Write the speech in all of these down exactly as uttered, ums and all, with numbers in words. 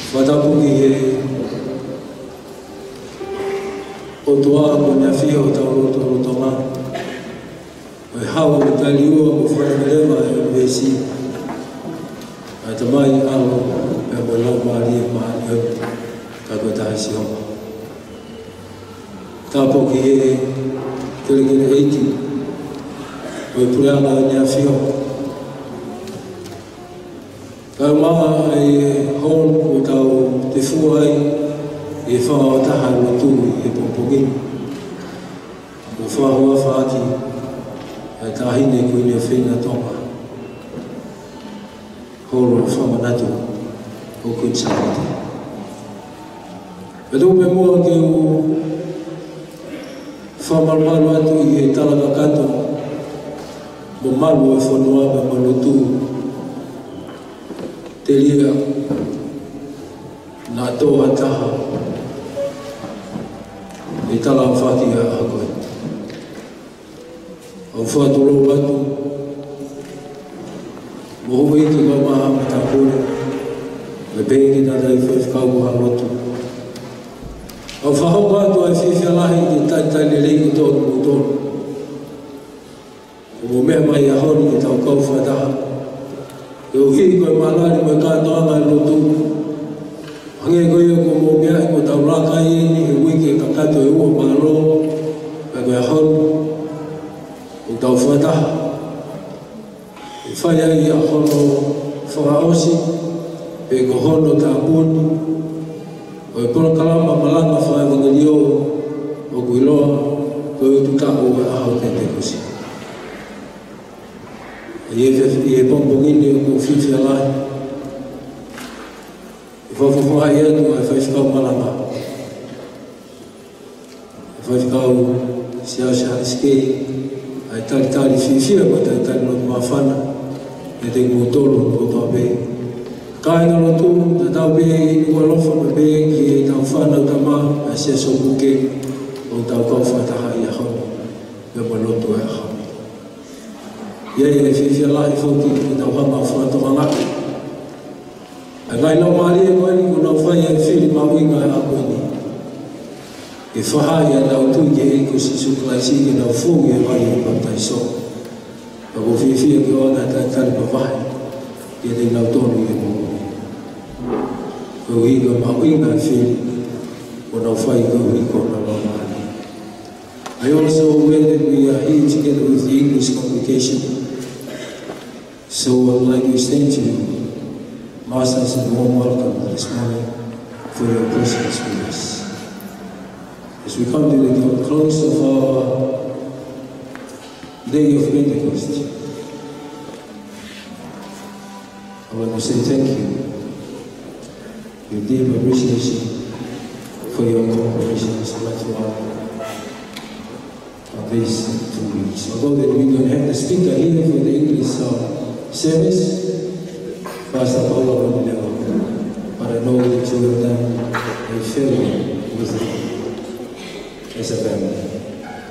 Fakatapu ki he ʻOtua ko ʻEne ʻAfio ʻi hotau lotolotonga. ʻO e hau ʻo e tali ua mo falemelema ʻa e ʻunivēsi. ʻA e Tamai, ʻAlo, pea mo e Laumālie Māʻoniʻoni, ka ko e taha Sihova. Tapu ki he kelekele ʻeiki ʻo e Puleʻanga ʻo ʻEne ʻAfio. Kae ʻumaʻā ʻa e hall ʻoku tau tefua ai ʻi he fakaʻotaha lotu ʻi he pongipongi ni. ʻOku fakahuafa ʻaki ʻa e Taʻahine Kuini ʻo Feinga Tonga, Holo ʻo Fakamanatu ʻo Kuini Sālote. Pea tuku pē muʻa ke u fakamalumalu atu ʻi he tala kakato mo malu ʻo e fonua pea mo e lotu telia naʻa tō ha taha ʻi he tala ʻo faki ʻa e ʻaho ko ē. ʻOku ou fakatulou atu mo houʻeiki kae ʻumaʻā ha matāpule, pea pehē ki he tangataʻeiki faifekau mo ha lotu. ʻOku ou fakahoko atu ʻa e fiefia lahi ki he talitali lelei kotoa ʻo kimoutolu ʻoku mou meʻa mai he ʻaho ni ke tau kau fakataha. Koeʻuhi ko e mālali mo e kātoanga ʻo e lotu. Hangē ko ia ʻoku mou meaʻi, ʻoku tau laka ai eni he uike kakato ʻe ua mālō, pea ko e ʻaho ni ʻoku tau fakataha ʻo fai ai ʻa hono fakaʻosi, pe ko hono tāpuni ʻo e polokalama malanga fakaʻevangeliō ʻoku ʻiloa ko e ututaʻu ʻo e ʻaho Penitekosi. ʻI he, ʻi he pongipongi ni ʻoku ou fiefia lahi ʻo fakafofongaʻi atu ʻa e faifekau malanga, ʻa e faifekau Siaosi Hanisikei, ʻa e talitali fiefia mo e talitali lotu māfana, ʻiate kimoutolu kotoa pē. Kāingalotu, tatau pē ʻi he ʻaloʻofa pē ki heʻetau fānau tama, ʻa e Siasi ʻo Puke, ʻoku tau kau fakataha ʻi he ʻaho ni, pea mo e lotu ʻo e ʻaho ni. ʻI ai ʻa e fiefia lahi foki ke tau hanga ʻo fakatokangaʻi ʻa e ngaahi laumālie ko eni kuo nau fai ʻa e fili mahuʻinga ʻi he ʻaho ko eni, ke fakahā ʻa ʻenau tui ki he ʻEiki ko Sīsū Kalaisi, ke nau fou ʻi he vai ʻo e papitaiso. Pea ʻoku ou fiefia ke ʻoange ʻa e talitali mavahe kiate kinautolu ʻi he pongipongi ni. Koeʻuhi ko e mahuʻinga ʻa e fili kuo nau fai koeʻuhi ko honau laumālie. I also read that we are here together with the English congregation. So I would like to extend to you, Masters, a warm welcome this morning for your presence with us. As we come to the close of our day of Pentecost, I want to say thank you, your deep appreciation for your cooperation throughout of these two weeks. Although that we don't have the speaker here for the English, uh, service, Pastor Paula Ronileva, but I know that you have done a fair work with it as a family.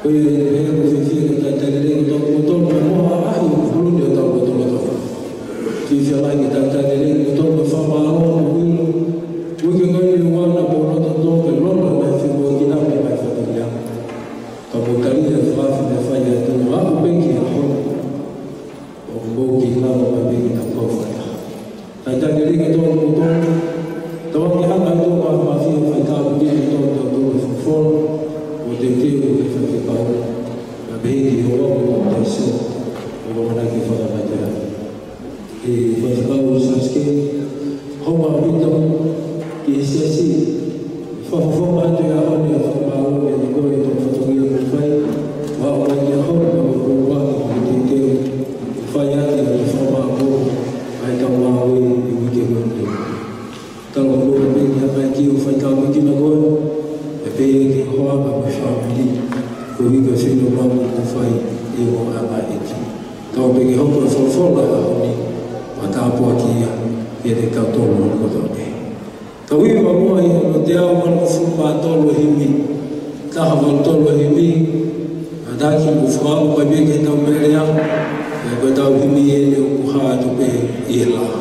Ko ia ʻoku ou fiefia ke talitali lelei kimoutolu, kimoutolu pea mo e ʻaʻahi ʻo e holo ni ʻo hotau lotolotonga. Fiefia lahi ke talitali lelei kimoutolu, pea fakamālō mo e ʻilo. Uike ko eni ʻoku ʻalu ʻo loto tō ke lolo mai fekua ki nā pē mai fatongia. Ka mou tali ʻa e fakaafe naʻe fai ʻe he ʻOtua ʻo aʻu pē ki he ʻaho ni, ʻoku mou kei lava mai pē ke tau kau fakataha. Talitali lelei kimoutolu. Tauange ke hanga ʻe he ʻOtua Māfimafi ʻo fai tāpuekina kitautolu ʻi he folofola, ʻo teuteu ki he faifekau, pea pehē ki he ouau ʻo e papitaiso, ʻo ʻamanaki ke fakataha. ʻE faifekau Siaosi Hanisikei, hounga ʻaupito ki he siasi, fakafofonga atu he ʻaho ni ʻa e fakamālō kiate koe ʻi hoʻo fatongia kuo fai, ʻo aʻu mai ki he ʻaho ni, pea mo e pōpoaki kuo teuteu ke fai ʻaki ʻa e fakamālō ʻa ʻetau ngāue ʻi he uike ko eni. Tau ʻofa pē ki he ʻEiki ʻo fai tāpuekina koe, pea pehē ki ho hoa mo e fāmili, koeʻuhi ko e finemālie kuo fai ʻi hoʻo ʻaʻahi. Tau pehē ke hoko ʻa e folofola ʻo e ʻaho ni ʻo tāpuakiʻi ia kiate kitautolu kotoa pē. Tau hiva muʻa ʻi hono teau valungofulu mā tolu ʻo e himi, taha valu tolu ʻo e himi, ʻa e taki mo fakaʻamu mai pē ke tau meʻa lea, pea ko ʻetau himi eni ʻoku hā atu pē ʻi he laʻā.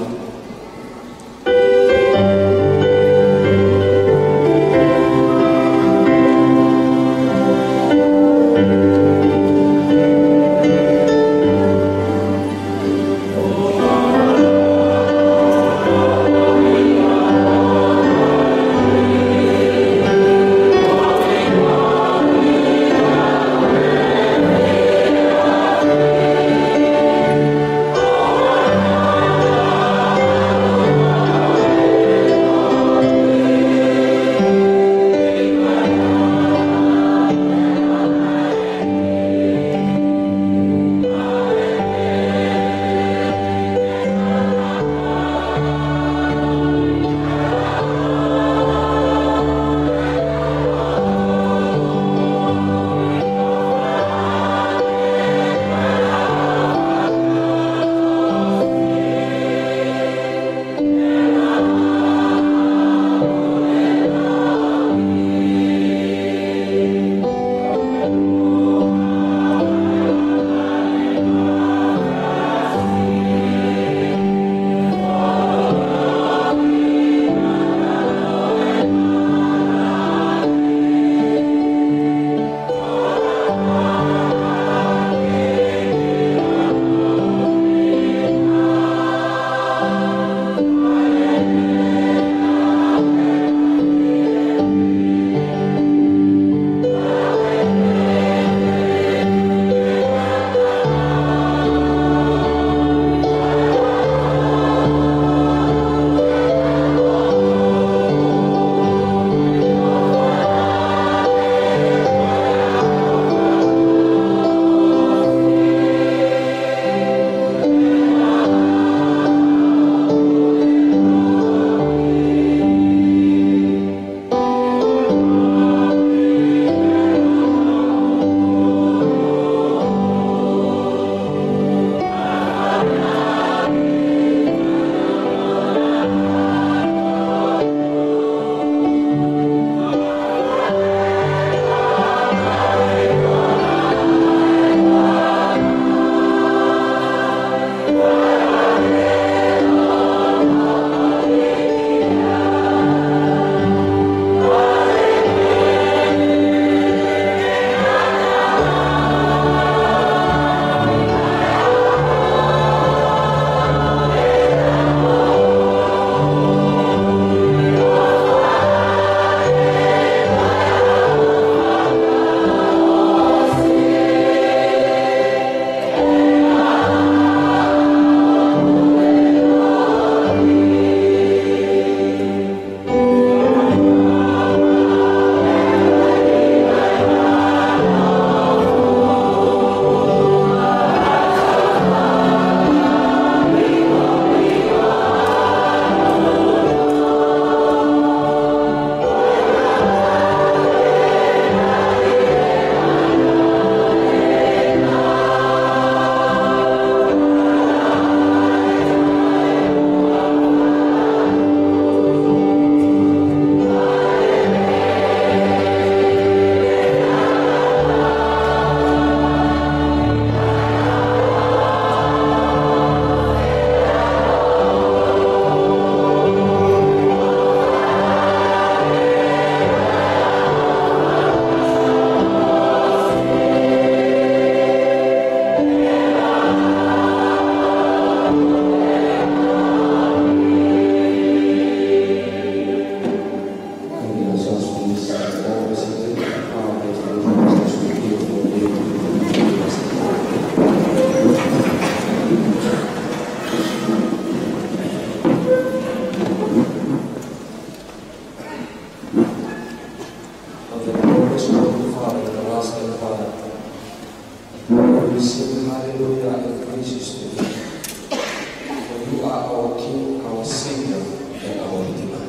You are our King, our Savior, and our Redeemer.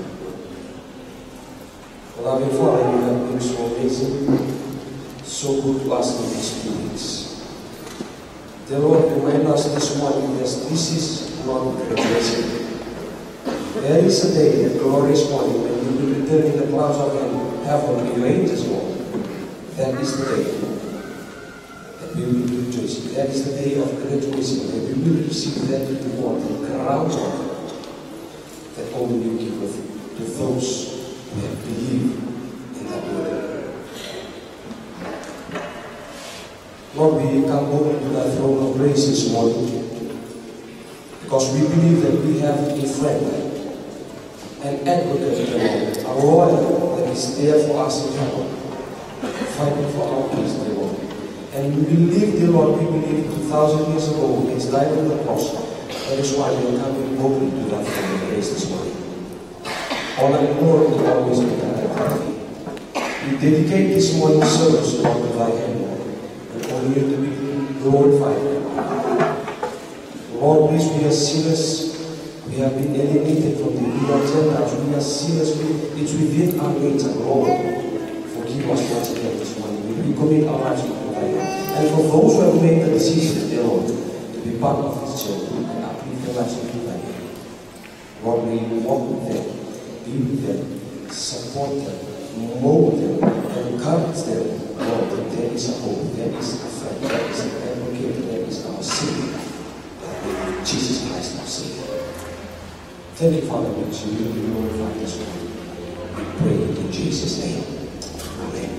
Beloved Father, you have been so amazing, so good to us in these two weeks. Dear Lord, remind us this morning that this is not graduation. There is a day, a glorious morning, when you will return in the clouds of heaven, heaven with your angels, Lord. That is the day that we will rejoice. That is the day of graduation, that we will receive that reward, the crown of that only you give to those who have believed in that word. Lord, we come boldly to thy throne of grace this morning because we believe that we have a friend, an advocate, dear Lord, a lawyer that is there for us in heaven, fighting for our case, dear Lord. And we believe, dear Lord, we believe two thousand years ago, he died on the cross. That is why we are coming boldly to thy throne of grace this morning. Honor and glory will always be done unto thee. We dedicate this morning's service, Lord, to thy hand, Lord, and only you to be glorified. Lord, please, we are sinners. We have been alienated from thee. We are Gentiles. We are sinners. We, it's within our nature. Lord, forgive us once again this morning. We recommit our lives into thy hand. And for those who have made the decision, dear Lord, to be part of this church, we uplift their lives into thy hand. Lord, may you walk with them, be with them, support them, mold them, encourage them. Lord, that there is a hope, there is a friend, there is an advocate, there is our Savior, Jesus Christ, our Savior. Thank you, Father, because you will be glorified this morning. We pray in Jesus' name. Amen.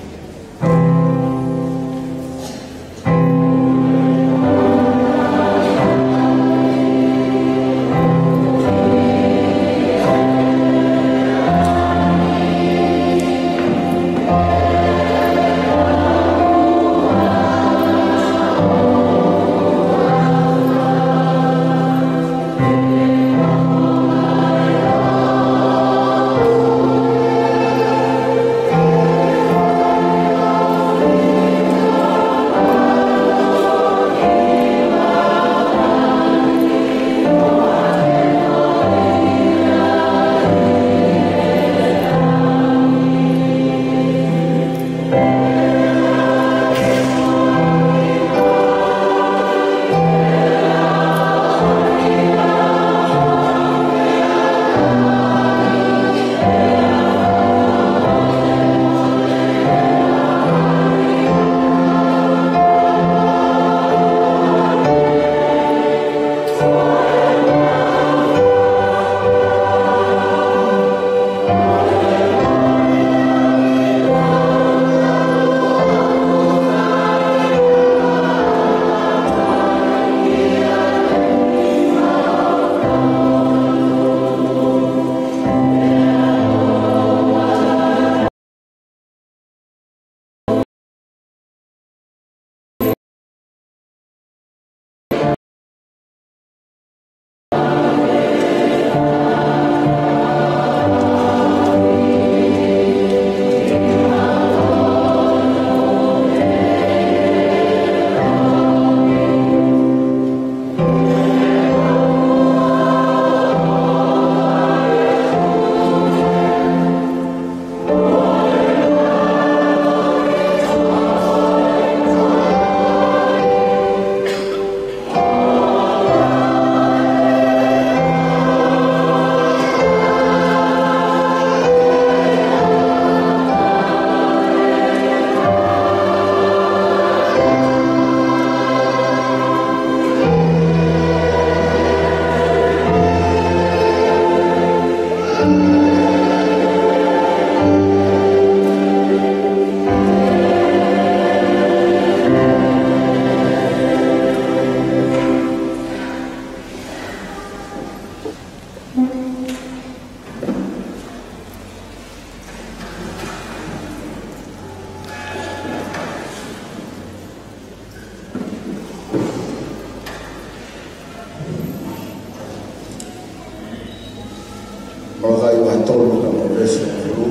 Malakai vahe tolu, ka ko e veesi hongofulu.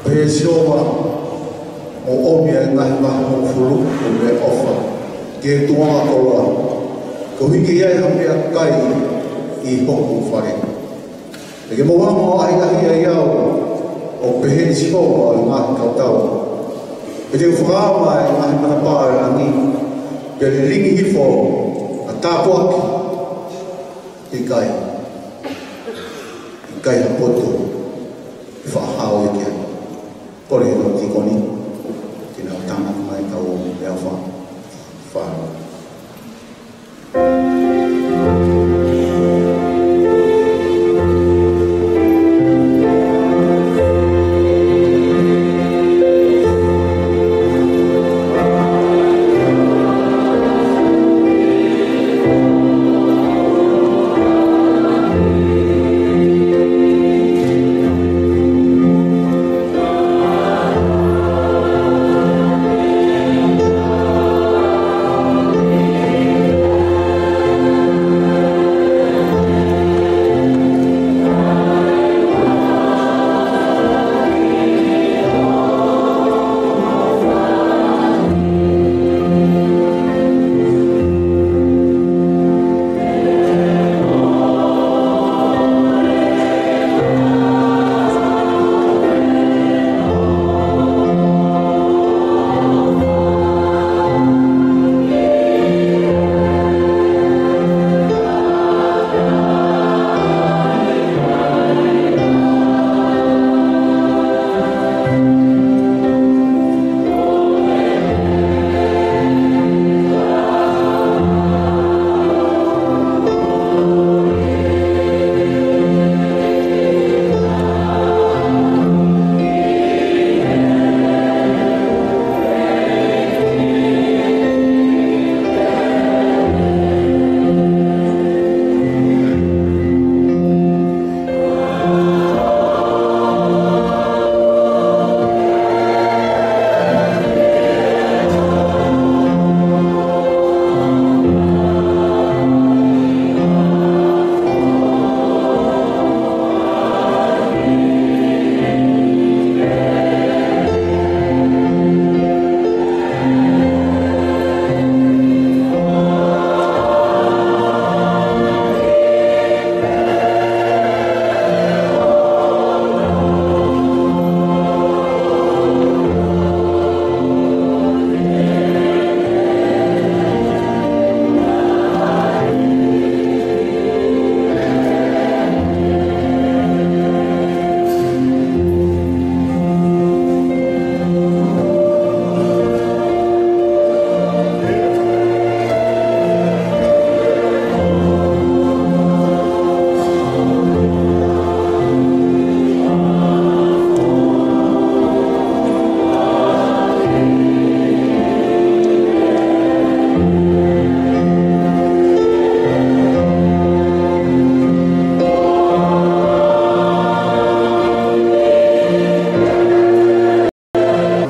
Pehē ʻe Sihova, mou ʻomi ʻa e ngaahi vahe hongofulu ko e meʻaʻofa ki he tuʻunga koloa, koeʻuhi ke ʻi ai ha meʻakai ʻi hoku fale. Pea ke mou ʻahiʻahiʻi au, ʻo pehē ʻe Sihova ʻo e ngaahi kautau. Pea te u fakaava ʻa e ngaahi matapā ʻo e langi, pea lilingi hifo ʻa e tāpuaki. ʻIkai, ʻikai ha poto ʻe faʻa hao ia ki ai. Kole ʻe he kau tīkoni ke nau tānaki mai kau meʻa fa, fa.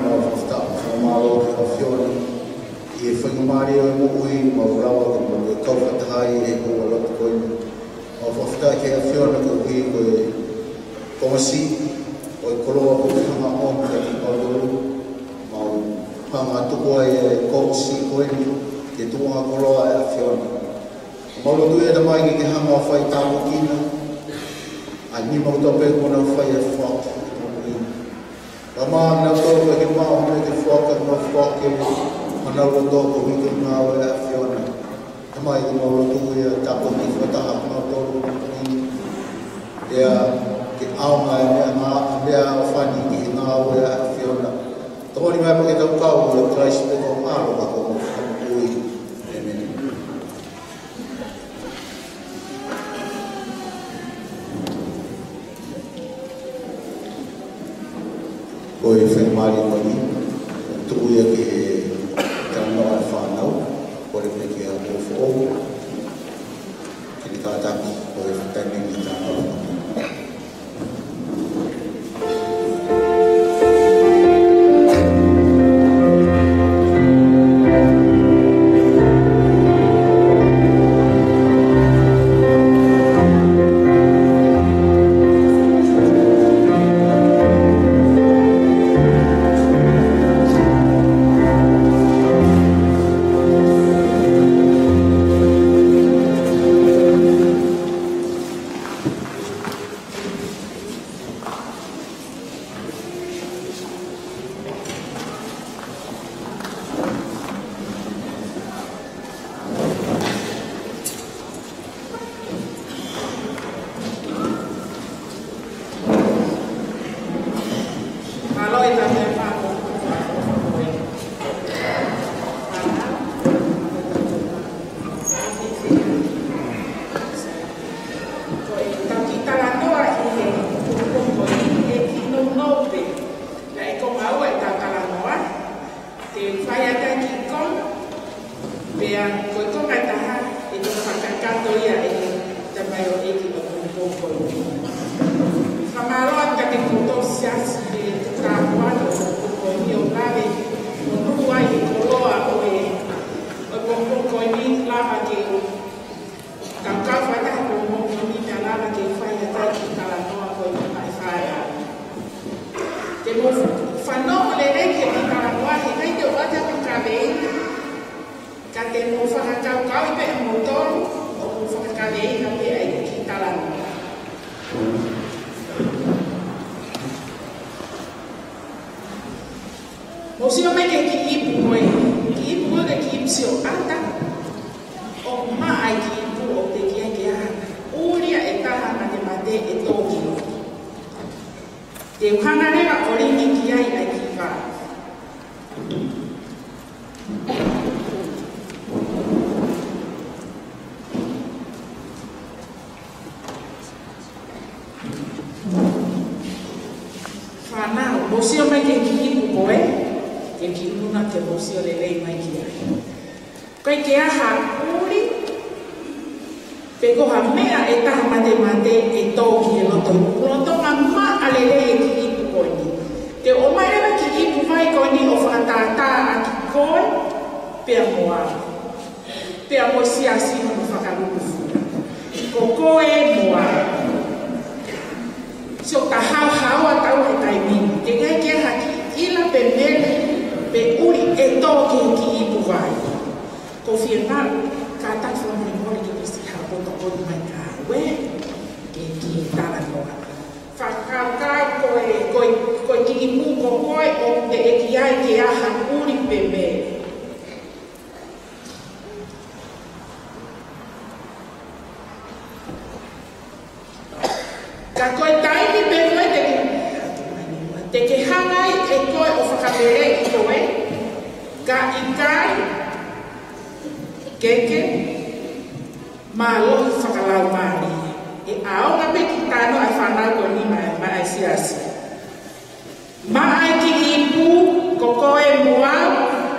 Mau fakafetaʻi mo fakamālō ki he ʻAfiona ʻi he faingamālie ʻo e moʻui, mau lava ke mau kau fakataha ai he houa lotu ko eni. Mau fakafetaʻi ki he ʻAfiona koeʻuhi ko e konga siʻi ʻo e koloa kuo ke hanga ʻo ʻomi kiate kimautolu. Mau hanga ʻo tuku ai e konga siʻi ko eni ke tuʻunga koloa ʻa e ʻAfiona. Mau lotua, ʻe Tamai, ke ke hanga ʻo fai tāpuekina ʻa e nima kotoa pē kuo nau fai e foaki. Kae ʻumaʻā kinautolu ʻoku ʻikai ke maʻu ha meʻa ke foaki, ʻoku nau foaki ʻa honau loto koeʻuhi ko e ngāue ʻa e ʻAfiona. Tamai, ʻoku mau lotua ia, tāpuakiʻi fakataha kinautolu. Pea ke ʻaonga e meʻa ngā, meʻaʻofa ni ki he ngāue ʻa e ʻAfiona. Tokoni mai pea ke tau kau ʻia Kalaisi pea ko e ʻAlo, ka ko hoʻo Fakamoʻui. ʻĒmeni. Ko e faingamālie ko eni, tuku ia ki he talanoa ʻa e fānau, kole pē ki he ʻofo, ke ne kātaki, ko e taimi ni talanoa. Mou sio mai ki he kiʻi ipu ko ē, kiʻi ipu ko ē, kiʻi ipu sioʻata. ʻOku maʻa e kiʻi ipu ʻo teʻeki ai ke ʻi ai ha ʻuli ʻe taha matemate ʻe tō ki loto. Te u hanga leva ʻo lingi ki ai ʻa e kiʻi vā. Fānau, mou sio mai ki he kiʻi ipu ko ē, ke kiʻi luna ke mou sio lelei mai ki ai. ʻOku ʻikai ke ʻi ai ha ʻuli, pe ko ha meʻa ʻe taha matemate ʻe tō ki he loto. Lolotonga maʻa lelei e kiʻi ipu ko eni. Te u ʻomai leva e kiʻi ipu vai ko eni ʻo fakatātā ʻaki koe, pea mo au. Pea mo e siasi mo e fakalūkufua. Ko koe mo au. Sio, ka haohaoa taua he taimi ni. Teʻeki ai ke ʻi ai ha kiʻi ʻila pe mele, pe ʻuli ʻe tō ki he kiʻi ipu vai. Ko e fiemaʻu, kātaki fakamolemole ke ke siʻi haʻu ʻo tokoni mai kiate au, ē? Ke ke talanoa. Fakakaukau ko e, ko e, ko e kiʻi ipu ko ē ʻoku teʻeki ai ke ʻi ai ha ʻuli pe mele. Ka ko e taimi pē ko ē te ke, te ke hanga ai ʻe koe ʻo fakameleʻi koe, ka ʻikai ke ke mālohi fakalaumālie. ʻE ʻaonga pē kiʻi talanoa ʻa e fānau ko eni maʻa, maʻa e siasi. Maʻa e kiʻi ipu, ko koe mo au,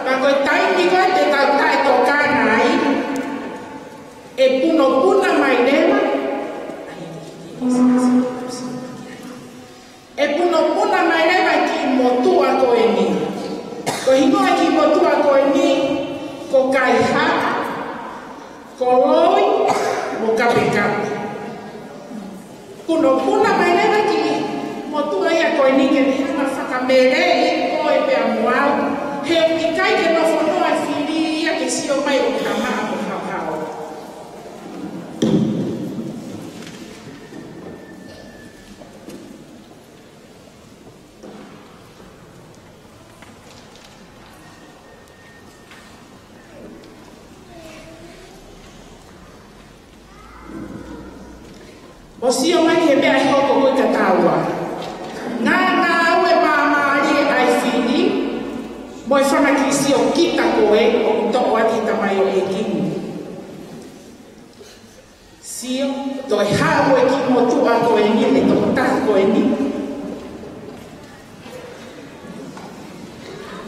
pea ko e taimi ko ē te tau taʻetokanga ai, ʻe punopuna mai leva, ʻe punopuna mai leva e kiʻi motuʻa ko eni. Ko e hingoa e kiʻi motuʻa ko eni, ko Kaihaʻa, ko Loi, mo Kapekape. Punopuna mai leva e kiʻi motuʻa ia ko eni ke ne hanga ʻo fakameleʻi koe pea mo au. He ʻoku ʻikai ke nofo noa e fili ia ke sio mai ʻoku ta maʻa mo haohaoa. Mou sio mai ki he meʻa ʻe hoko ko ē kiate taua. Ngāngāue māmālie ʻa e fili, mo e fanga kiʻi siokita ko ē ʻoku toʻo atu ʻe he tamaioʻeiki ni. Sio, toe haʻu e kiʻi motuʻa ko eni, ʻe tokotaha ko eni.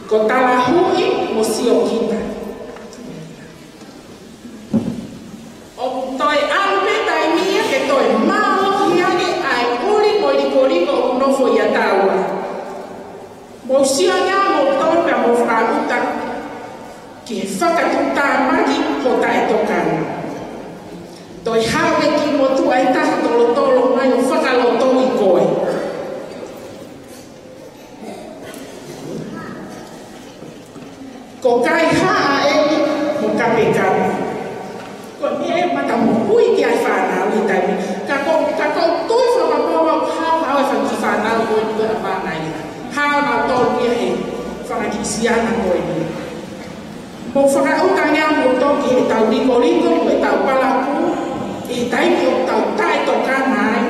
Ko Talahuʻi mo Siokita. ʻOku toe ʻalu pē taimi ia ke toe mālohi ange ʻa e ʻuli mo e likoliko ʻoku nofo ʻia taua. Mou sio ange ā moutolu pea mou fakaʻuta ki he fakatuʻutāmaki hoʻo taʻetokanga. Toe haʻu e kiʻi motuʻa ʻe taha tolotolo mai ʻo fakalotoʻi koe. Ko Kaihaʻa eni mo Kapekape. Ko e meʻa ia ʻoku mata moʻui ki ai e fānau he taimi ni. Ka ko, ka ko u tui fakapapau ʻoku haohaoa e fanga kiʻi fānau ko eni ko e ʻapaʻanga ia. Haohaoa nautolu ia he fanga kiʻi siana ko eni. Mou fakaʻuta ange ā moutolu ki heʻetau likoliko, mo ʻetau palakū, he taimi ʻoku tau taʻetokanga ai.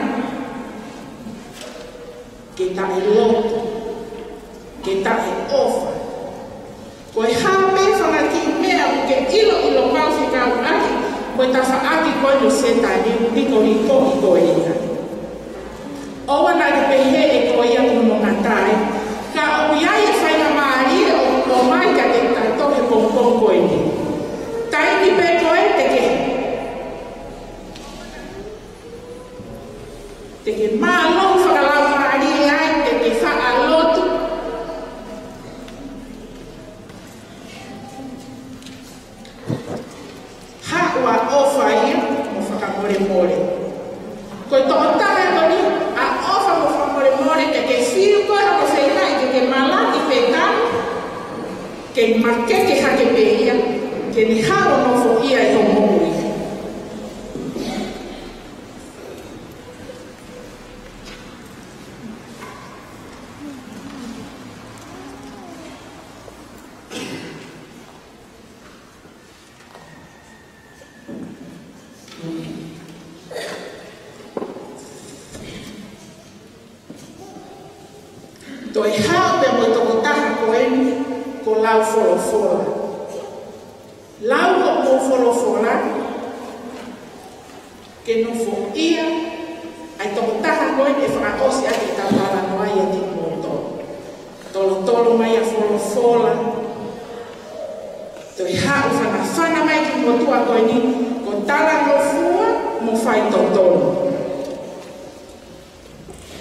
Ke taʻelotu, ke taʻeʻofa. Ko e hā pē fanga kiʻi meʻa ʻoku ke ʻiloʻilo pau fekauʻaki mo e tafaʻaki ko ē ʻo Sētane, ʻoku likoliko ʻi koe ia. ʻOua naʻa ke pehē ʻe koe ia kuo hono ngata ai. Ka ʻoku ʻi ai e faingamālie ʻoku ʻomai kiate kitautolu he pongipongi ko eni. Taimi pē ko ē te ke Te ke mālohi fakalaumālie ai, te ke faʻa lotu. Haʻu ʻo ʻofa ia mo fakamolemole. Ko e tokotaha ko eni ʻa e ʻofa mo fakamolemole, te ke fiu ko ē hono feingaʻi ke ke malaki pe tanu, ke makeke hake pē ia, ke ne haʻu ʻo nofoʻia ʻi hoʻo moʻui. Toe haʻu pē mo e tokotaha ko eni ko Lau Folofola. Lau hoʻomou folofola ke nofoʻia ʻa e tokotaha ko eni ʻe fakaʻosi ʻaki ʻetau talanoa ʻiate kimoutolu. Tolotolo mai ʻa Folofola. Toe haʻu fanafana mai ki motuʻa ko eni, ko Talangofua mo Faitotonu.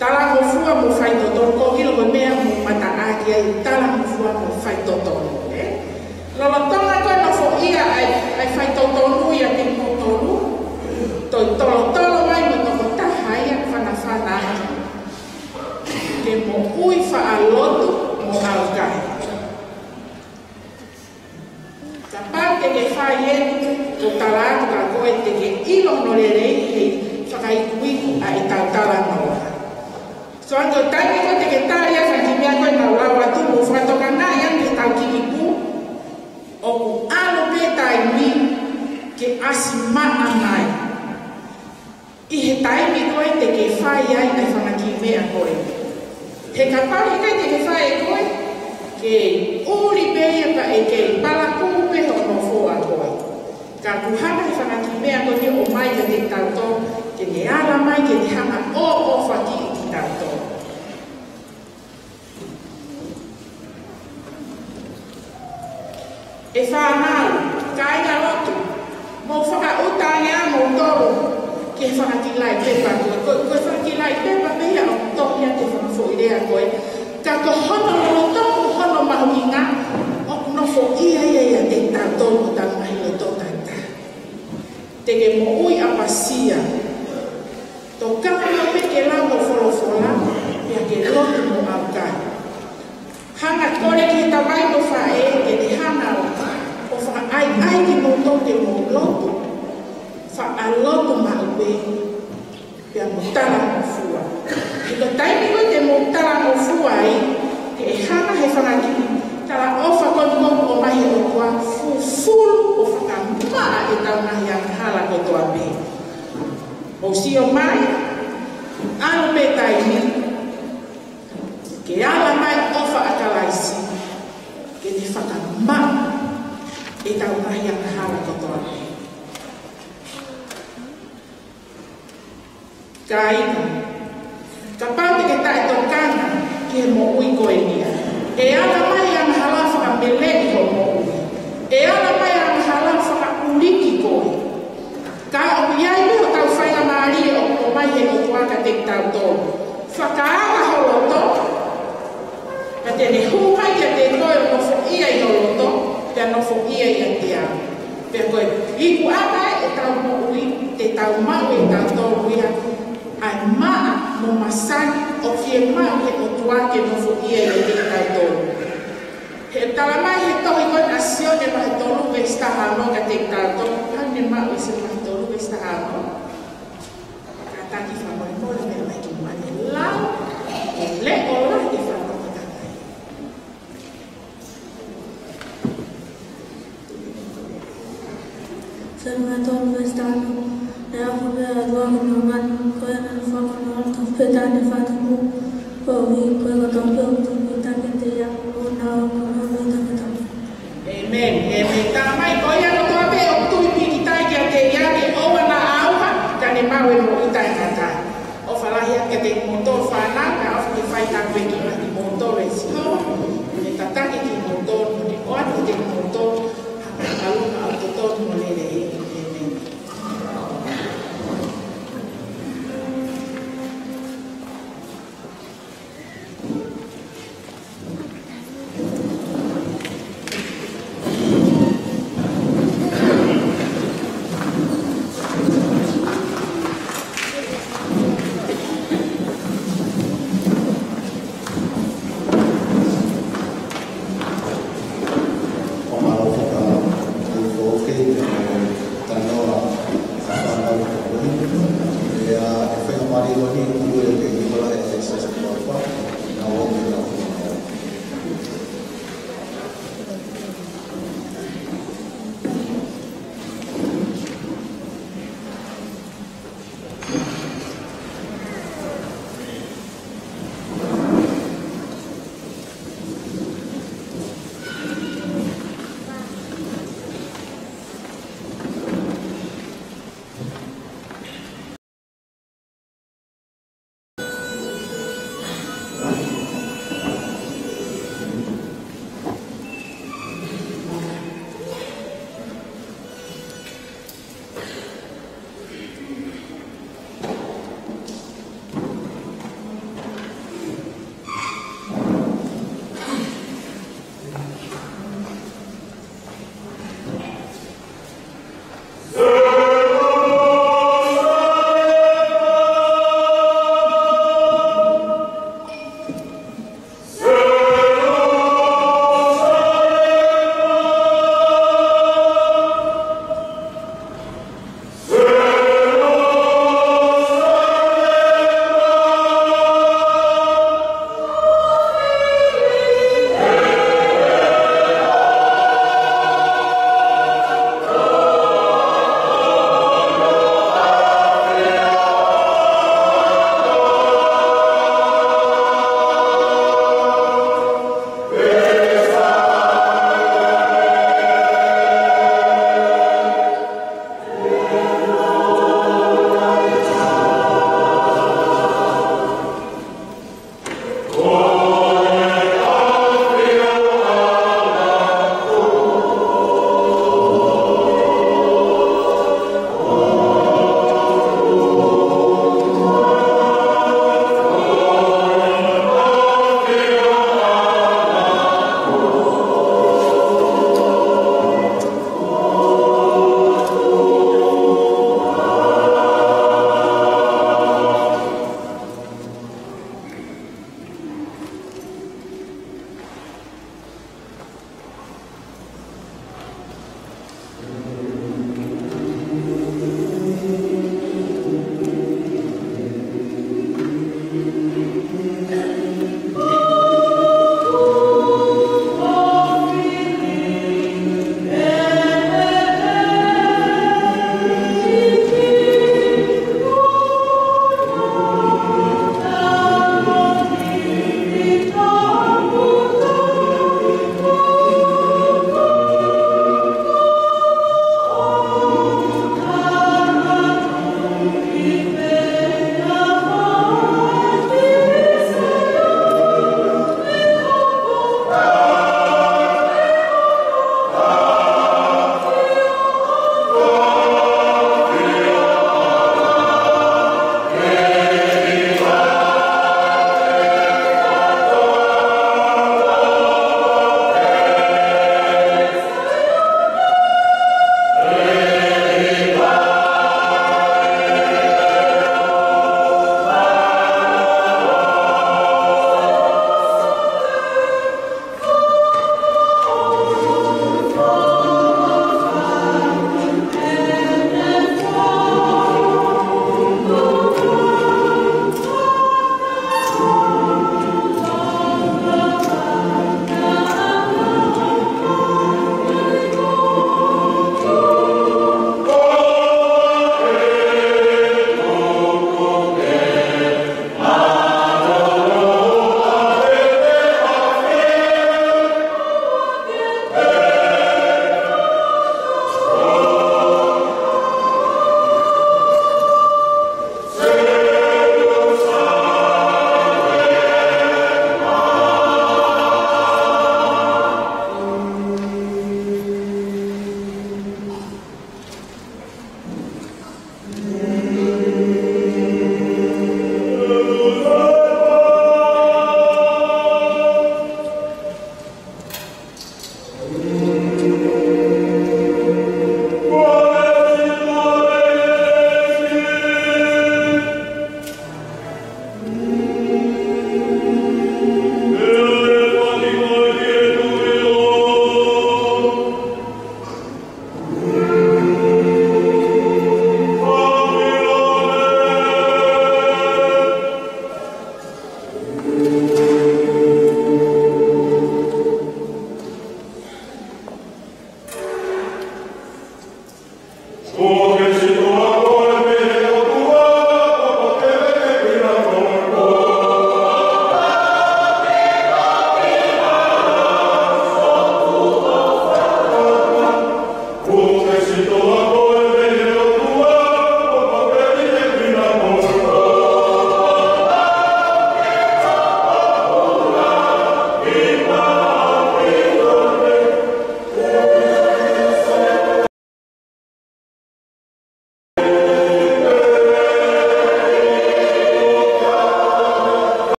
Talangofua mo Faitotonu, ko e ʻilo ko e meʻa mo mataʻaki ai, Talangofua mo Faitotonu, ē? Lolotonga ko e nofoʻia ʻa e, ʻa e Faitotonu ʻiate kimoutolu, toe tolotolo mai mo tokotaha ia fanafana ʻaki ke moʻui faʻa lotu mo ʻaukai. Kapau te ke fai eni, ko e tala atu kia koe te ke ʻilo hono lelei he fakaikuiku ʻa ʻetau talanoa. So ange ʻo taimi ko ē te ke tali ʻa e fanga kiʻi meʻa ko ē naʻa ku lau atu, mou fakatokangaʻi ange ki heʻetau kiʻi ipu, ʻoku ʻalu pē taimi ke ʻasi maʻa mai. ʻI he taimi ko ē te ke fai ai ʻa e fanga kiʻi meʻa ko ē. He kapau ʻe ʻikai te ke fai ʻe koe, ke ʻuli pē ia ka ʻe kei palakū pē hono foʻi ʻa koe. Ka kuo hanga ʻe he fanga kiʻi meʻa ko eni ʻo ʻomai kiate kitautolu, ke ne ala mai, ke ne hanga ʻo ʻofa kiate kitautolu. ʻE fānau, kāinga lotu, mou fakaʻuta ange ʻa moutolu ki he fanga kiʻi lai pepa ko ē. Ko, ko e fanga kiʻi lai pepa pē ia ʻoku tohi ʻaki e fanga foʻi lea ko ē. Ka ko hono lolotonga, ko hono mahuʻinga, ʻoku nofoʻia ia ʻiate kitautolu ʻoku tau maʻu ʻi loto tata. Te ke moʻui ʻapasia. Tokanga pē ke lau hoʻo folofola, pea ke lotu mo ʻaukai. Hanga ʻo kole ki he tamai mo e faʻē ke ne hanga ʻo, ʻo fakaʻaiʻai kimoutolu ke mou lotu, faʻa lotu maʻu pē, pea mo talangofua. He ko e taimi ko ē te mou talangofua ai, ʻe hanga ʻe he fanga kiʻi talaʻofa ko eni ʻoku ʻomai ʻe he ʻOtua ʻo fufulu ʻo fakamaʻa ʻetau ngaahi angahala kotoa pē. Mou sio mai, ʻalu pē taimi ke ala mai ʻofa ʻa Kalaisi, ke ne fakamaʻa ʻetau ngaahi angahala kotoa pē. Kāinga, kapau te ke taʻetokanga ki he moʻui ko eni, ʻe ala mai angahala fakameleʻi hoʻo moʻui. ʻE ala mai angahala fakaʻuliki koe. Ka ʻoku ʻi ai pē hotau faingamālie ʻoku ʻomai ʻe he ʻOtua kiate kitautolu. Fakaava ho loto, ka te ne hū mai kiate koe ʻo nofoʻia ʻi ho loto, pea nofoʻia ʻiate au. Pea ko e ikuʻanga ʻetau moʻui, te tau maʻu ʻe kitautolu ia ʻa e maʻa mo e masani ʻoku fiemaʻu ʻe he ʻOtua ke nofoʻia ʻiate kitautolu. He talamai ʻe he tohi ko eni ʻa Sione vahe tolu veesi taha ono kiate kitautolu, hangē ko e Sione vahe tolu veesi taha ono. Kātaki fakamolemole mai ki mane lau, ʻe leʻo lahi ke fakatokangaʻi. Sione vahe tolu veesi taha ono, ʻe ʻofa pē ʻa e ʻOtua ki hono manu, ko ia naʻa ne foaki hono ʻAlo tofu pē taʻe hano fakatupu, koeʻuhi ko e kotoa pē ʻoku tui ki ai ʻiate ia, ʻoua naʻa ʻofa, kae ʻofa ʻiate ia. ʻĒmeni, ʻēmeni. Talamai ko ia kotoa pē ʻoku tui pīkitai kiate ia ke ʻoua naʻa ʻauha, ka ne maʻu e moʻui taʻengata. ʻOfa lahi atu kiate kimoutolu fānau, kae ʻofa ke fai tāpuekina kimoutolu ʻe Sihova, ke tataki kimoutolu, ke ʻoatu kiate kimoutolu ha kakaluma ʻoku totonu mo lelei. ʻĒmeni.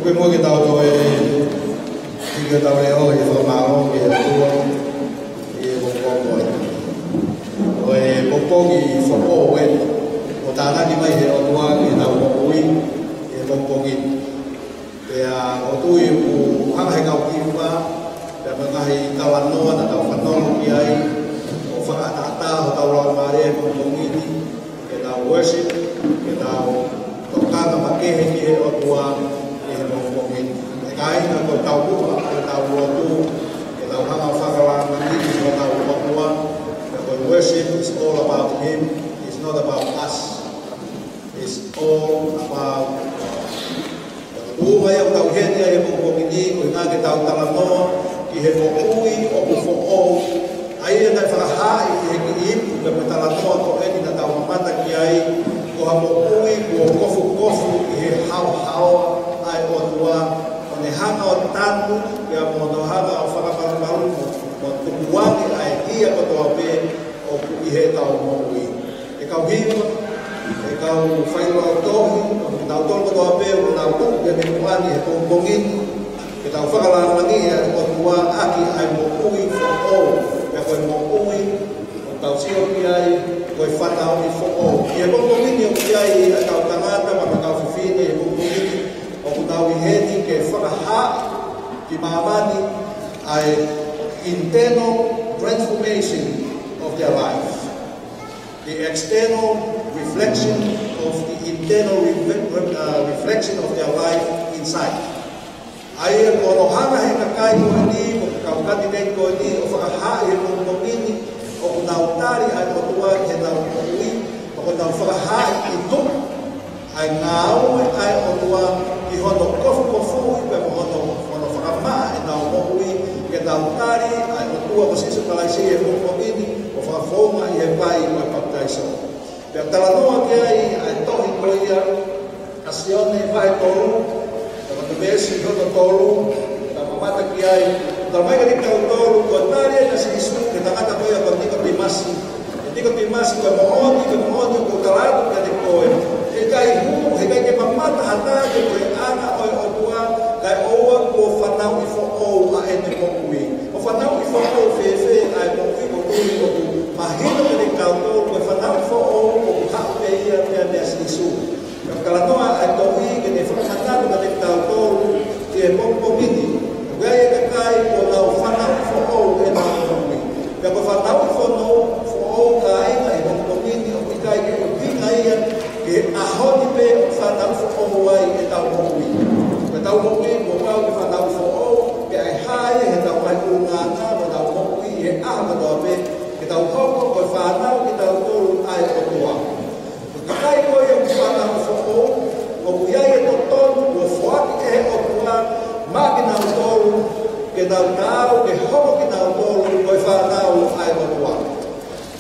Ko e moʻoni ke tau toe hiki hotau leʻo ʻi he fakamālō ki he ʻOtua ʻi he pongipongi ko eni. Ko e pongipongi foʻou eni, kuo tānaki mai ʻe he ʻOtua ki heʻetau moʻui ʻi he pongipongi ni. Pea ʻoku ou tui ʻoku hanga ʻe he kau hiva, pea mo e ngaahi talanoa naʻa tau fanongo ki ai, ʻo fakaʻataʻatā hotau laumālie he pongipongi ni, ke tau worship, ke tau tokanga makehe ki he ʻOtua ʻi he pongipongi ni. ʻE kāinga, ko ʻetau kupa, ko ʻetau lotu, ke tau hanga ʻo fakalāngilangiʻi hotau ʻOtua, pea ko e worship is all about him, it's not about us. It's all about God. Ko e tuʻunga ia ʻoku tau ʻi heni ai he pongipongi ni, ko e ʻuhinga ke tau talanoa ki he moʻui ʻoku foʻou. ʻA ia naʻe fakahaaʻi ʻi he kiʻi ipu pea mo e talanoa ko eni naʻa tau mamata ki ai, ko ha moʻui kuo kofukofu ʻi he haohaoa ʻa e ʻOtua, ʻo ne hanga ʻo tanu, pea mo hono hanga ʻo fakamalumalu mo, mo tukuange ʻa e hia kotoa pē ʻoku ʻi heʻetau moʻui. ʻE kau hiva, ʻe kau failautohi, ʻo kitautolu kotoa pē ʻoku nau tuʻu ki he meʻa ni he pongipongi ni, ke tau fakalāngilangiʻi ʻa e ʻOtua ʻaki ʻa e moʻui foʻou, pea ko e moʻui ʻoku tau sio ki ai, ko e fanauʻi foʻou. ʻI he pongipongi ni ʻoku ʻi ai ʻa e kau tangata mo e kau fefine he pongipongi ni, ʻoku nau ʻi heni ke fakahā ki māmani ʻa e internal transformation of their life. The external reflection of the internal refle-, uh, reflection of their life inside. ʻA ia ko hono hanga ʻe he kakai ko eni, ko e kau candidate ko eni, ʻo fakahā ʻi he pongipongi ni, ʻoku nau tali ʻa e ʻOtua ki heʻenau moʻui, ʻoku nau fakahā ʻi tuʻa ʻa e ngāue ʻa e ʻOtua ʻi hono kofukofuʻi pea mo hono, hono fakamaʻa ʻenau moʻui, ke nau tali ʻa e ʻOtua ko Sīsū Kalaisi he pongipongi ni, ʻo fakafounga ʻi he vai ʻo e papitaiso. Pea talanoa ki ai ʻa e tohi ko ia ʻa Sione vahe tolu, pea mo e veesi hono tolu, pea mamata ki ai, talamai kiate kitautolu, ko e tali ʻa Sīsū ki he tangata ko ia ko Nikotīmasi. ʻE Nikotīmasi, ko e moʻoni, ko e moʻoni ʻoku ou tala atu kiate koe, heʻikai hū, heʻikai ke mamata ha taha ki he puleʻanga ʻo e ʻOtua, kae ʻoua kuo fanauʻi foʻou ʻa ʻene moʻui. ʻOku fanauʻi foʻou fēfē ʻa e moʻui? ʻOku ou tui ʻoku mahino kiate kitautolu, ko e fanauʻi foʻou ʻoku haʻu pē ia mei, mei a Sīsū. Pea talanoa ʻa e tohi ke ne fakamanatu kiate kitautolu ʻi he pongipongi ni, ʻoku ʻi ai e kakai kuo nau fanauʻi foʻou ʻenau moʻui. Pea ko e fanauʻi foʻou, foʻou, kāinga, he pongipongi ni ʻoku ʻikai ke ʻuhinga ia ki he ʻaho ni pē ʻoku fanauʻi foʻou ai ʻetau moʻui. Ko ʻetau moʻui kuo pau ke fanauʻi foʻou, pea ʻe hā ia heʻetau ngaahi ʻulungaanga mo ʻetau moʻui he ʻaho kotoa pē, ke tau hoko ko e fānau kitautolu ʻa e ʻOtua. Ko e kakai ko ia ʻoku fanauʻi foʻou, ʻoku ʻi ai e totonu kuo foaki ʻe he ʻOtua maʻa kinautolu, ke nau taau ke hoko kinautolu ko e fānau ʻa e ʻOtua.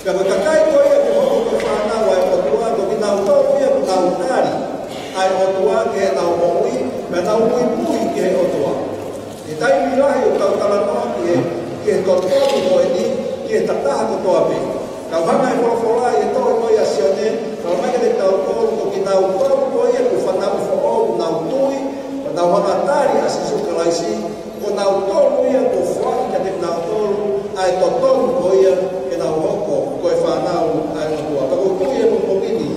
Pea ko e kakai ko ia ʻoku hoko ko e fānau ʻa e ʻOtua, ko kinautolu ia ʻoku nau tali ʻa e ʻOtua ki heʻenau moʻui, pea nau muimui ki he ʻOtua. ʻI he taimi lahi ʻoku tau talanoa ki he, ki he totonu ko eni, ki he tokotaha kotoa pē. Ka ʻoku hanga ʻe he folofola ʻi he tohi ko ia ʻa Sione, talamai kiate kitautolu, ko kinautolu ko ia ʻoku fanauʻi foʻou, ʻoku nau tui, ʻoku nau hanga ʻo tali ʻa Sīsū Kalaisi, ko kinautolu ia kuo foaki kiate kinautolu ʻa e totonu ko ia ke nau hoko ko e fānau ʻa e ʻOtua. Ka ʻoku ou tui he pongipongi ni,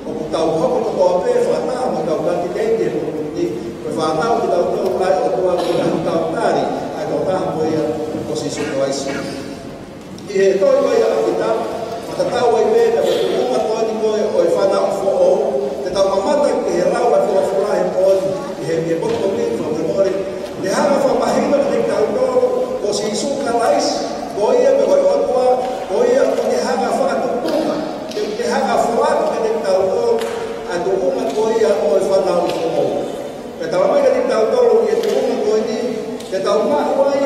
ʻoku tau hoko kotoa pē fakataha mo e kau candidate he pongipongi ni, ko e fānau kitautolu ʻa e ʻOtua, ko e tau tali ʻa e tokotaha ko ia ko Sīsū Kalaisi. ʻI he tohi ko ia ʻa Pita, fakatatau ai pē mo e tuʻunga ko eni ko ē ʻo e fanauʻi foʻou, te tau mamata ki he lau ʻa e folofola he pō ni, ʻi he, ʻi he pongipongi ni, fakamolemole, ke hanga ʻo fakamahino kiate kitautolu, ko Sīsū Kalaisi, ko ia pē ko e ʻOtua, ko ia ʻoku ne hanga ʻo fakatupunga, ke, ke hanga ʻo foaki kiate kitautolu ʻa e tuʻunga ko ia ʻo e fanauʻi foʻou. Pea talamai kiate kitautolu ʻi he tuʻunga ko eni, te tau maʻu ai,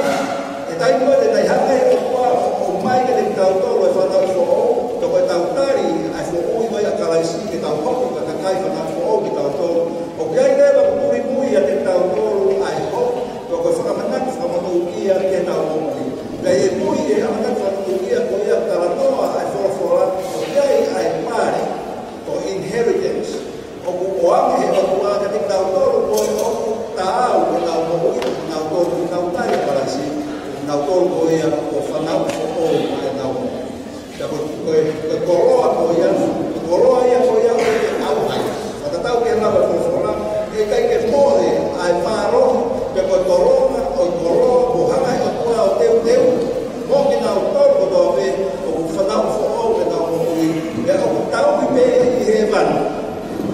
he taimi ko ē te ne hanga ʻe he ʻOtua ʻo ʻomai kiate kitautolu e fanauʻi foʻou, pea ko ʻetau tali ʻa e foʻui ko ia ʻa Kalaisi, ke tau hoko ko e kakai fanauʻi foʻou kitautolu. ʻOku ʻi ai leva ʻoku muimui ʻiate kitautolu ʻa e hopo, pea ko e fakamanatu fakamonūʻia ki heʻetau moʻui. Pea ʻi he mui ʻi he fakamanatu fakamonūʻia ko ia, talanoa ʻa e folofola, ʻoku ʻi ai ʻa e pale, ko e inheritance, ʻoku ʻoange ʻe he ʻOtua kiate kitautolu ko ē ʻoku taau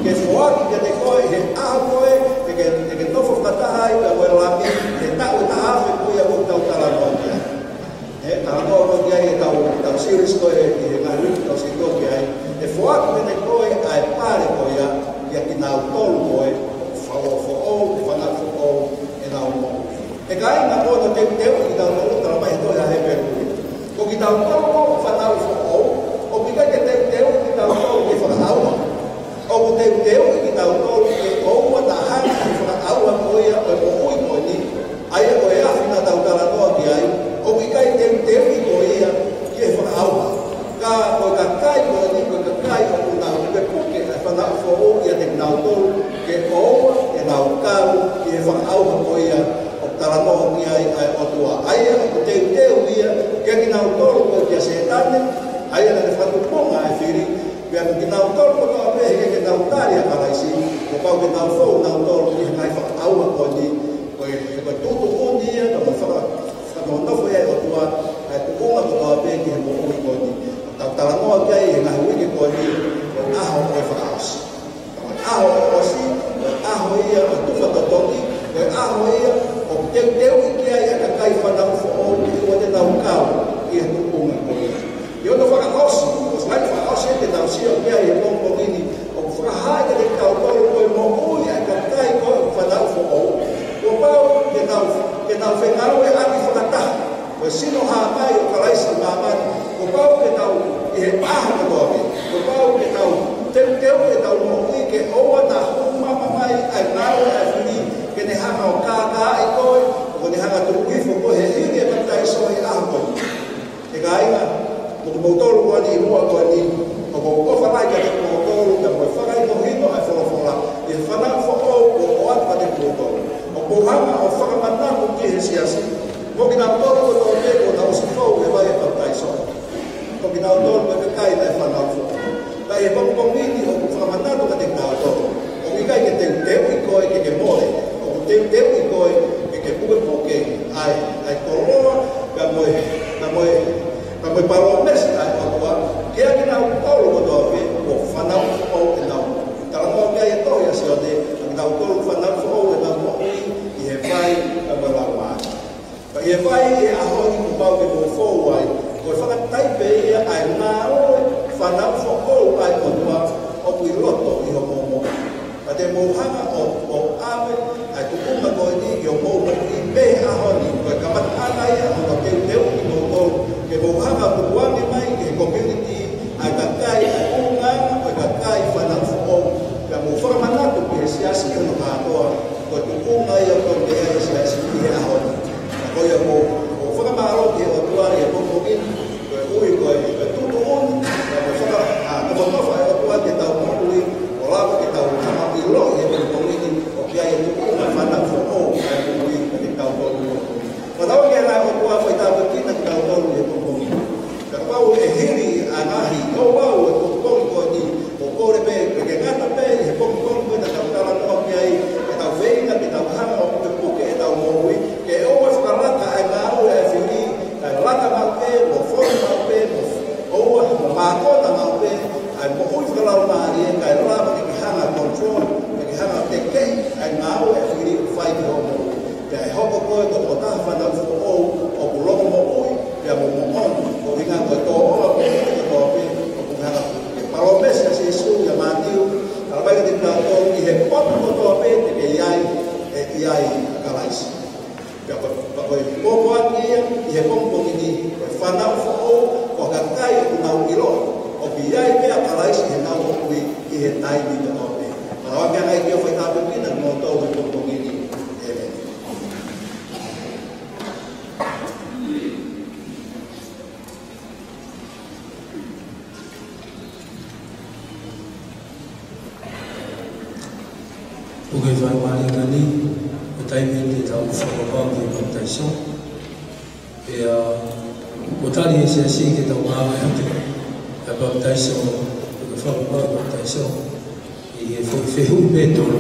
Ke foaki kiate koe he ʻaho ko ē te ke, te ke nofo fakataha ai pea mo e Lami, he taʻu ʻe taha afe ko ia ʻoku tau talanoa ki ai. He talanoa ko ia ʻi heʻetau, ʻetau series ko ē ʻi he ngaahi uike kuo ʻosi, ʻoku tau ki ai. ʻE foaki kiate koe ʻa e pale ko ia kiate kinautolu ko ē ʻoku fakafoʻou, ʻe fakafoʻou ʻenau moʻui. ʻE kāinga, ʻoku teuteuʻi kitautolu, talamai ʻe he tohi ʻa Hepelū, ko kitautolu ʻoku fakafoʻou, ʻoku ʻikai ke teuteuʻi kitautolu ke fakaʻauha. ʻOku teuteuʻi kitautolu ke ʻoua naʻa hanga ʻe he fakaʻauha ko ia ʻo e moʻui ko eni, ʻa ia ko e afi naʻa tau talanoa ki ai, ʻoku ʻikai teuteuʻi ko ia ki he fakaʻauha. Ka ko e kakai ko eni, ko e kakai ʻoku nau pukepuke ʻa e fakafoʻou ʻiate kinautolu, ke ʻoua ke nau kau ki he fakaʻauha ko ia ʻoku talanoa ki ai ʻa e ʻOtua. ʻA ia ʻoku teuteu ia kiate kinautolu ko ē kia Sētane, ʻa ia naʻa ne fakatupunga ʻa e fili, pea mo kinautolu kotoa pē he ʻikai ke nau tali ʻa Kalaisi, kuo pau ke nau fou nautolu ʻi he ngaahi fakaʻauha ko eni, ko e, ko e tuʻutuʻuni ia, ka mo faka-, fakanonofo ia ʻe he ʻOtua ʻa e tuʻunga kotoa pē ki he moʻui ko eni. Tau talanoa ki ai he ngaahi uike ko eni, ko e ʻaho ʻo e fakaʻosi. Ko e ʻaho ʻo e ʻosi, ko e ʻaho ia ʻo e tufa totongi, ko e ʻaho ia ʻoku teuteuʻi ki ai ʻa e kakai fakafoʻou, ʻoua te nau kau ki he tuʻunga ko ia. ʻI hono fakaʻosi, ʻoku sai fakaʻosi, te tau sio ki ai he pongipongi ni, ʻoku fakahā kiate kitautolu ko e moʻui ʻa e kakai ko ē fakafoʻou, kuo pau ke nau, ke nau fengāueʻaki fakataha. Ko e sino hāmai ʻo Kalaisi ʻi māmani, kuo pau ke tau, ʻi he ʻaho kotoa pē, kuo pau ke tau teuteuʻi ʻetau moʻui ke ʻoua naʻa hū mama mai ʻa e ngāue ʻa e fili, ke ne hanga ʻo kākaaʻi koe, ʻo ne hanga ʻo tuku hifo koe he hili e papitaiso he ʻaho ko eni. ʻE kāinga, mo kimoutolu ko eni ʻi muʻa ko eni, ʻoku ou ʻofa lahi kiate kimoutolu, pea mo e fakahinohino ʻa e folofola, ʻi he fakafoʻou kuo ʻoatu kiate kimoutolu. ʻOku ou hanga ʻo fakamanatu ki he siasi, mo kinautolu kotoa pē kuo nau ʻosi fou he vai ʻo e papitaiso, ko kinautolu ko e kakai naʻe fakafoʻou. Ka ʻi he pongipongi ni ʻoku ou fakamanatu kiate kitautolu, ʻoku ʻikai ke teuteuʻi koe ke ke mole, ʻoku teuteuʻi koe ke ke pukepuke ʻa e, ʻa e koloa, pea mo e, pea mo e, pea mo e palōmesi ʻa e ʻOtua kiate kinautolu kotoa pē kuo fakafoʻou ʻenau. Talanoa ki ai e tohi ʻa Sione, ʻa kinautolu fakafoʻou ʻenau moʻui ʻi he vai pea mo e Laumālie. Ka ʻi he vai ʻi he ʻaho ni kuo pau ke mou fou ai, ko e fakataipe ia ʻa e ngāue fakafoʻou ʻa e ʻOtua ʻoku ʻi loto ʻi hoʻomou moʻui. Ka te mou hanga ʻo, ʻo ʻave ʻa e tuʻunga ko eni ki hoʻomou moʻui mei he ʻaho ni, ko e kamataʻanga ia hono teuteuʻi kimoutolu, ke mou hanga ʻo tukuange mai ki he community ʻa e kakai, ʻa e ʻulungaanga ʻo e kakai fakafoʻou, pea mou fakamanatu ki he siasi hono kātoa, ko e tuʻunga ia ʻoku tau meʻa he siasi ʻi he ʻaho ni. Ka ko ia ʻoku ou, ʻoku ou fakamālō ki he ʻOtua ʻi he pongipongi ni, koeʻuhi ko e, ko e tuʻutuʻuni, pea mo e faka-, ʻa, nofo, nofo ʻa e ʻOtua ki heʻetau moʻui, ʻo lava ke tau hanga ʻo ʻiloʻi he pongipongi ni, ʻoku ʻi ai e tuʻunga fakafoʻou ʻa e moʻui kiate kitautolu. Fakatauange ʻe he ʻOtua ʻo faitāpuekina kitautolu he pongipongi ni. Kapau ʻe hili ʻa e ngaahi ouau ʻo e pongipongi ko eni, ʻoku ou kole pē ke ke ngata pē he pongipongi ko eni naʻa tau talanoa ki ai, ke tau feinga, ke tau hanga ʻo pukepuke ʻetau moʻui, ke ʻoua ʻe fakalaka ʻa e ngāue ʻa e fili, kae laka maʻu pē, mo fonu maʻu pē, mo ʻoua, mo mākona maʻu pē ʻa e moʻui fakalaumālie, kae lava ke ke hanga ʻo control, ke ke hanga ʻo tekeʻi ʻa e ngāue ʻa e fili ʻoku fai ki hoʻo moʻui. Pea ʻe hoko koe ko e tokotaha fakafoʻou ʻoku longomoʻui, pea mo moʻoni, ko e ʻuhinga ko e tōʻonga moʻui kotoa pē ʻoku hanga ʻo, ko e palōmesi ʻa Sīsū ʻia Mātiu, talamai kiate kitautolu, ʻi he potu kotoa pē te ke ʻi ai, ʻe ʻi ai ʻa Kalaisi. Pea ko, pea ko e pōpoaki ia ʻi he pongipongi ni, ko e fakafoʻou, ko e kakai ʻoku nau ʻiloʻi ʻoku ʻi ai pē ʻa Kalaisi heʻenau moʻui ʻi he taimi kotoa pē. Fakatauange ʻe he ʻEiki ʻo faitāpuekina kimoutolu he pongipongi ni. ʻĒmeni. ʻOku ke fai mai ʻanenai, ko e taimi eni te tau fakapapauʻi e papitaiso. Pea, ʻoku tali ʻe he siasi ke tau ngāueʻaki ʻa e papitaiso, ko e fakapapau papitaiso, ʻi he fe-, fehuʻi pē ʻe tolu.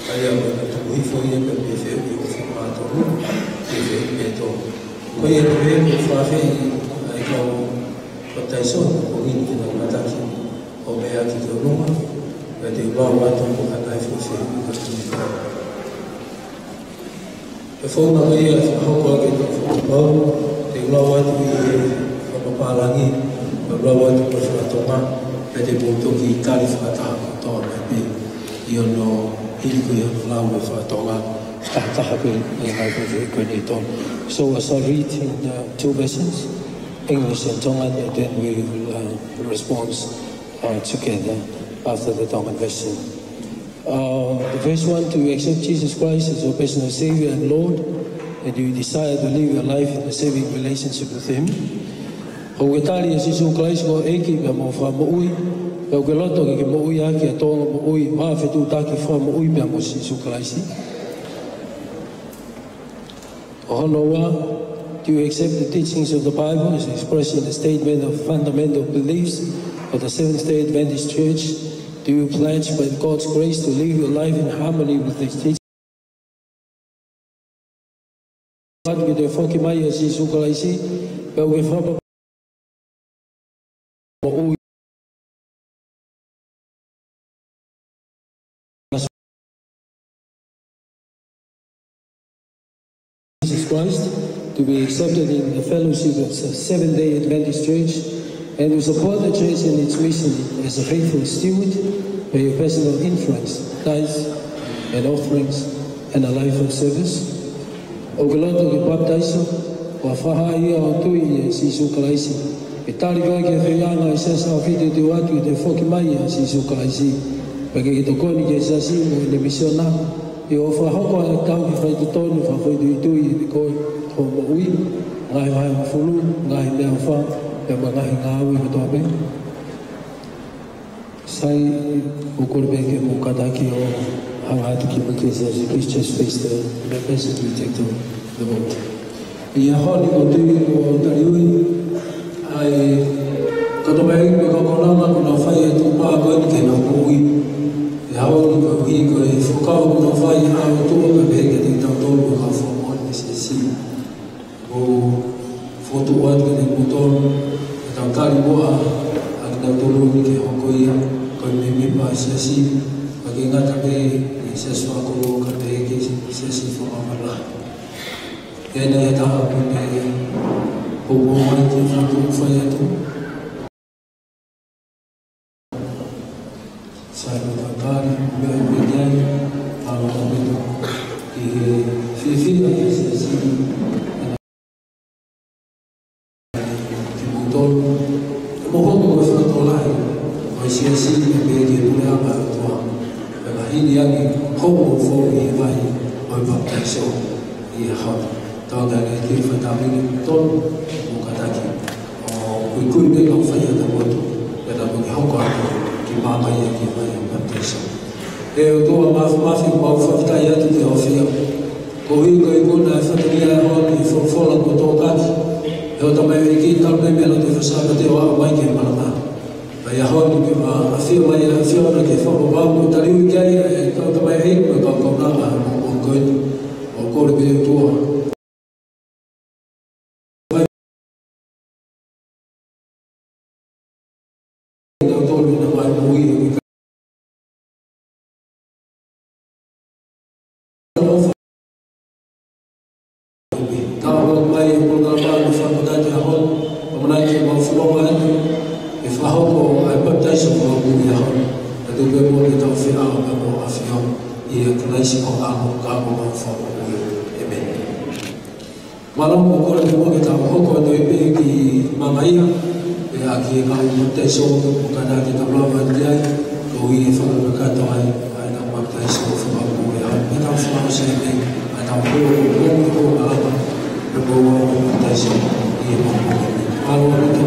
ʻA ia ko e tuku hifo ia pea mo e fehuʻi hono fakamatolu, ʻi he fehuʻi pē ʻe tolu. Ko ia pē ʻoku ou fakaafeʻi ʻa e kau papitaiso, ko eni ke nau kātaki ʻo meʻa ki he ʻolunga. Pea te u lau atu mo ka tae fo se, ka tini ka. He founga ko ia ʻe fakahoko ʻaki ʻetau fakapapau, te u lau atu ʻi he fakapapālangi, te u lau atu ko e fakatonga, pea te mou toki tali fakataha kotoa mai pē ʻi hono hili ko ia hono lau e fakatonga, tahataha ko e ngaahi ko e ko e ni tonu. So as I read in the two versions, English and Tongan, and then we will, uh, respond, uh, together after the Tongan version. Uh, the first one, do you accept Jesus Christ as your personal Savior and Lord, and do you desire to live your life in a saving relationship with Him? ʻOkú ke tali ʻa Sīsū Kalaisi ko e ʻEiki pea mo e Fakamoʻui, pea ʻokú ke loto ke ke moʻui ʻaki ʻa e tōʻonga moʻui, mo e fetuʻutaki fakamoʻui pea mo Sīsū Kalaisi? Hono ua, do you accept the teachings of the Bible as expressed in the statement of fundamental beliefs of the Seventh-day Adventist Church? Do you pledge by God's grace to live your life in harmony with the teachings? Atu ki he foki mai ʻa Sīsū Kalaisi, pea ʻokú ke fakamoʻui Jesus Christ, to be accepted in the fellowship of the Seventh-day Adventist Church, and to support the church in its mission as a faithful steward by your personal influence, tithes and offerings, and a life of service. ʻOkú ke loto ke papitaiso, ʻo fakahā ʻa hoʻo tui ʻia Sīsū Kalaisi, ke tali koe ki he feiʻanga ʻo e Siasi ʻAhofitu Teuteu atu ki he foki mai ʻa Sīsū Kalaisi, pea ke ke tokoni ki he Siasi mo ʻene misiona, ʻi hoʻo fakahoko ʻa e tauhi faitotonu fakafoʻituitui ʻi he koe, hoʻo moʻui, ngaahi vahe hongofulu, ngaahi meʻaʻofa, pea mo e ngaahi ngāue kotoa pē. Sai, ʻoku ou kole pē ke mou kātaki ʻo hanga atu ki muʻa ki he Siasi, please just face the members and we take the, the vote. ʻI he ʻaho ni ʻoku ou tui ʻoku taliui ʻa e kau tamaioʻeiki mo e kau kaunanga kuo nau fai e tuʻu pā ko eni ke nau moʻui. ʻI he ʻaho ni koeʻuhi ko e fuakava kuo nau fai ʻa e ʻOtua kae pehē kiate kitautolu ko e kau fakamoʻoni ʻo e Siasi. ʻOku ou fokotuʻu atu kiate kimoutolu, ke tau tali muʻa ʻa kinautolu ni ke hoko ia ko e mēmipa ʻo e Siasi, ʻikai ke ngata pē ʻi he Siasi fakakolo kae pehē ki he Siasi fakamāmani. Ke ʻi ai ha taha ʻoku ne poupou mai ki he fakatuʻu fai atu. Sai, ko e tali, meʻa ʻoku pehē ai, ʻa e ʻaupito ki he fiefia ʻa e Siasi, kimoutolu, ʻe mou hoko ko e fakatokolahi ʻo e Siasi, kae pehē ki he puleʻanga ʻo e ʻOtua, pea ka hili ange, hoʻomou foki ʻi he vahi ʻo e papitaiso ʻi he ʻaho ni. Tau ʻai ke fai tāpuekina kimoutolu, mou kātaki ʻo kuikui pē kau faiako atu, pea tau toki hoko atu ki māmani ʻi he vahi ʻo e papitaiso. ʻE ʻOtua Māfimafi, ʻoku mau fakafetaʻi atu ki hoʻo ʻafio. Koeʻuhi ko e ikuna ʻo e fatongia ʻo e ʻaho ni, folofola kuo toʻo ʻaki ʻe hoʻo tamaioʻeiki, talu mei he lotu Fakasāpate ʻo aʻu mai ki he malanga. Pea ʻi he ʻaho ni ke ma ʻafio mai ʻa e ʻAfiona ke fakapapau kuo taliui ki ai ʻa e kau tamaioʻeiki mo e kau kaunanga ʻo e ʻaho ko eni. ʻOku ou kole pē ʻOtua, kitautolu naʻa mau moʻui ʻi he Tau ʻalu mai ʻi he polokalama ʻo e fakapapau ʻi he ʻaho ni, ʻamanaki ke mau fononga atu, ke fakahoko ʻa e papitaiso ʻo e moʻui ʻi he ʻaho ni. Ka tuku pē muʻa ke tau feʻao pea mo e ʻAfiona, ʻia Kalaisi ko homau ʻAlo, ka ko homau Fakamoʻui. ʻĒmeni. Mālō, ʻoku ou kole pē muʻa ke tau hoko atu pē ki Mangaia, pea ki he kau papitaiso, ʻoku kātaki ke tau lava atu ki ai, koeʻuhi ke fakakakato ai ʻa ʻetau papitaiso fakamoʻui ʻi he ʻaho ni. Pea tau fakaʻosi pē ʻa ʻetau holo, holo, holo, holo, pea mo e papitaiso ʻi he moʻui. Mālō, ʻoku